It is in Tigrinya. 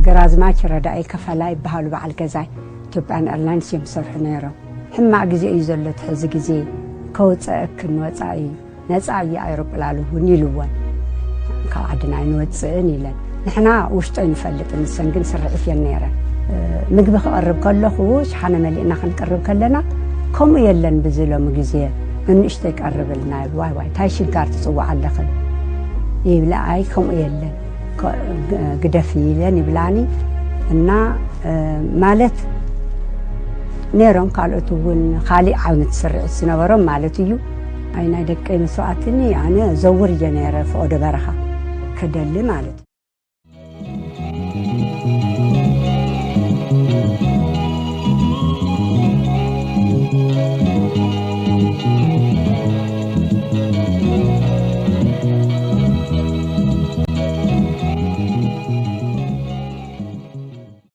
ግራዝማች ረዳኢ ከፈላ ይበሃሉ በዓል ገዛይ። ኢትዮጵያን ኤርላይንስ እዮም ዝሰርሑ ነይሮም። ሕማቕ ግዜ እዩ ዘሎ እቲ ሕዚ ግዜ። ከውፀአክን ወፃኢ ነፃ እዩ ኣይሮፕላን እውን ኢልወን። ካብ ዓድና ኣይንወፅእን ኢለን። ንሕና ውሽጦ ይንፈልጥ፣ ንሰን ግን ስርዒት እየን ነይረን። ምግቢ ክቐርብ ከለኹ ሸሓነ መሊእና ክንቅርብ ከለና ከምኡ የለን ብዚ ሎሚ ግዜ ንንእሽቶ ይቀርብልና። ዋይ ዋይ እንታይ ሽጋር ትፅዋዕ ኣለኽን ይብላ። ኣይ ከምኡ የለን፣ ግደፊ ኢለን ይብላኒ። እና ማለት ነይሮም ካልኦት እውን ካሊእ ዓይነት ስርዒት ዝነበሮም ማለት እዩ። ኣይ ናይ ደቀይ መስዋእትኒ ኣነ ዘውር እየ ነይረ ፍቐዶ በረኻ ከደሊ ማለት እዩ።